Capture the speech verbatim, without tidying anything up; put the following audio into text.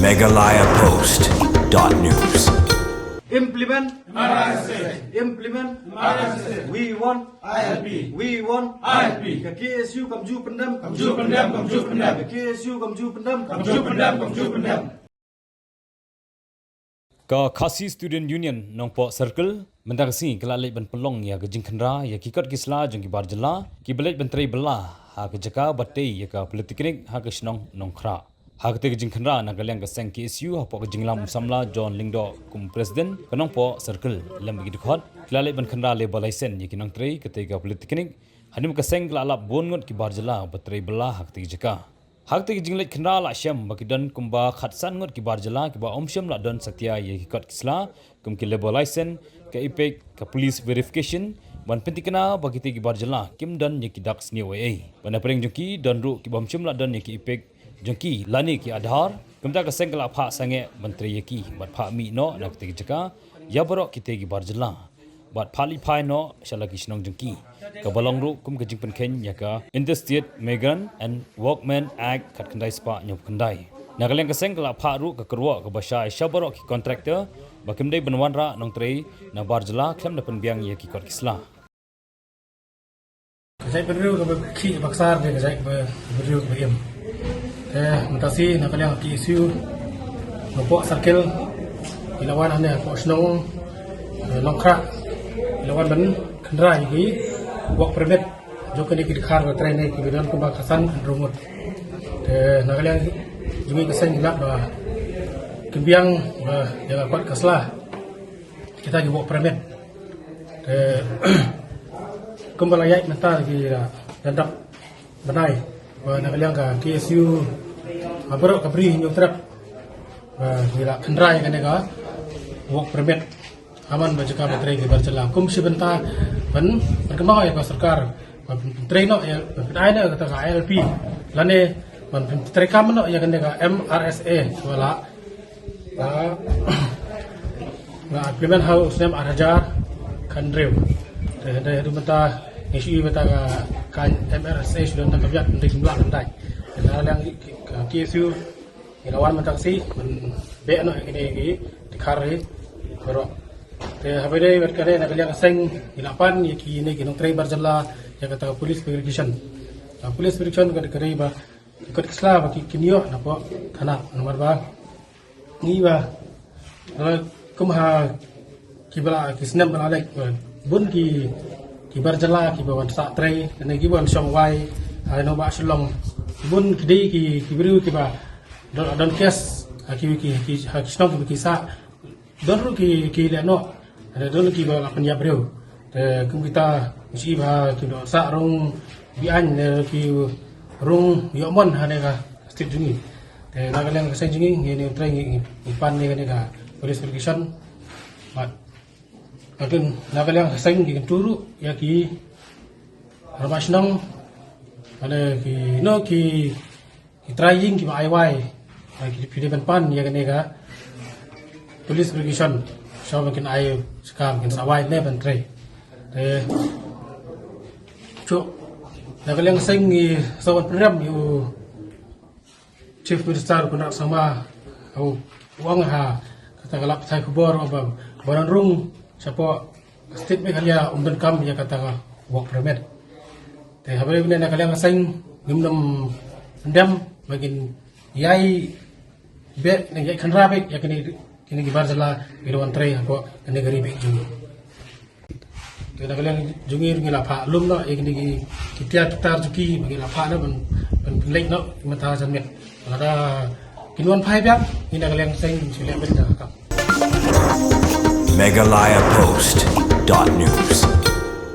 Meghalaya Post dot news. Implement. Implement. We want. We want. Ka K S U kam ju pyndem. Ka K S U kam ju pyndem. Ka Khasi Student Union Nongpoh Circle mynta ka sngi ka la leit ban pynlong ïa ka jingkhynra ïa ki kot ki sla jong ki bar jylla kiba leit ban trei bylla ha ka jaka ba tei ïa ka polytechnic ha ka shnong Nongkhrah. Ha katei ka jingkhynra na ka liang ka seng K S U hapoh ka jingïalam u samla John Lyngdoh kum president ka Nongpoh Circle lem bad ki dkhot ki la leit ban khynra labour license ïa ki nongtrei katei ka polytechnic. Hadien ba ka seng ka la lap bun ngut ki bar jylla ba trei bylla ha katei ka jaka. Ha katei ka jingleit khynra la shem ba ki don kumba khatsan ngut ki bar jylla kiba ym shym la don satia ïa ki kot ki sla kum ki labour license, ka EPIC, ka police verification, ban pynthikna ba kitei ki bar jylla kim don ïa ki dak sniew ei ei. Bad na pdeng jong ki don ruh kiba ym shym la don ïa ki EPIC jong ki lane ki Aadhaar. Kumta ka seng ka la phah sangeh ban trei ïa ki bad phah mih noh na katei ka jaka ïa baroh kitei ki bar jylla bad phah leit phai noh sha la ki shnong jong ki, kaba long ruh kum ka jingpynkheiñ ïa ka Interstate Migrant and Workmen Act khatkhyndai spah hynñiewphew khyndai. Na ka liang ka seng ka la phah ruh ka kyrwoh kaba shai sha baroh ki contractor ba kim dei ban wanrah nongtrei na bar jylla khlem da pynbiang ïa ki kot ki sla. Ka jaitbynriew kaba khih baksa dei ka jaitbynriew kaba im. Te mynta shi na ka liang K S U Nongpoh Circle ki la wan hangne hapoh shnong, eh, Nongkhrah, ki la wan ban khynra ïa ki work permit jong kine ki dkhar ba trei ne kiba don kumba khatsan hynriew ngut. Te na ka liang jong ngi ka seng ki lap ba kim biang ba ïa ka kot ka sla kita ki work permit. Te kumba la ïaid mynta ki la dap bnai ba na ka liang ka K S U ha baroh ka Bri Hynñiewtrep ba ki la khynra ïa kane ka work permit. Haman ba jaka ba trei ki bar jylla kum shi bynta ban, ban kynmaw ïa ka sorkar ban pyntrei noh ïa, ban pynai noh ïa kata ka I L P lane ban pyntrei kam noh ïa kane ka M R S A wala, ah, nga implement ha u snem ar hajar khathynriew. Te hynrei haduh mynta ngi shu i ba ta ka, ka M R S A shu don tang ka biang, hynrei kim lah ban dait. Te na liang ka K S U ngi la wan mynta ka sngi ban beh noh ïa kine ki dkhar hi baroh. Te haba ïadei bad kane na ka liang ka seng ngi la pan ïa kine ki nongtrei bar jylla ïa kata ka police verification. Ka police verification ka dei, ka dei ba ki kot ki sla ba ki, kin ïoh napoh thana namar ba ngi ba, eh, kum ha kiba la ki snem ba la leit, eh, bun ki, ki bar jylla kiba wan sah trei ne kiba wan shong wai ha nongbah Shillong. Bun ki dei ki, ki briew kiba don, don case ha ki, ki, ki, ha ki shnong kiba ki sah. Don ruh ki, ki leh noh. Don ruh kiba la pynïap briew. Te kum kita ngi shu i ba ki don sah rung biang ne ki rung ïoh mon ha ne ka state jong ngi. Te na ka liang ka seng jong ngi ngi, ngi trei ngi, ngi pan ne ka, ne ka police verification. Bad na ka liang ka seng ngi kyntu ruh ïa ki rangbah shnong, lane ki, no, ki, ki trai ïing kiba ai wai, ki, ki dei ban pan ïa kane ka police verification. Shuwa ba kin ai skam kin sa wai ne ban trei. Te shuh na ka liang ka seng ngi sa wan pynrem ïa u Chief Minister Conrad Sangma, u ong ha kata ka lad pathai khubor ba, ba don rung shapoh State Meghalaya um donkam ïa kata ka work permit. Te haba ïadei bad na ka liang ka seng ngim nym pyndem ba kin ïai beh ne ïai khynra beit ïa kine, kine ki bar jylla kiba wan trei hapoh kane ka ri beit jong ngi. Te na ka liang jong ngi ruh ngi la phah lum noh ïa kine ki, ki tiar ki tar jong ki ba ngi la phah noh ban, ban pynleit noh mynta janmiet. Lada kin wan phai biang ngi na ka liang seng shu leh beit da ka kam. Meghalaya Post dot news.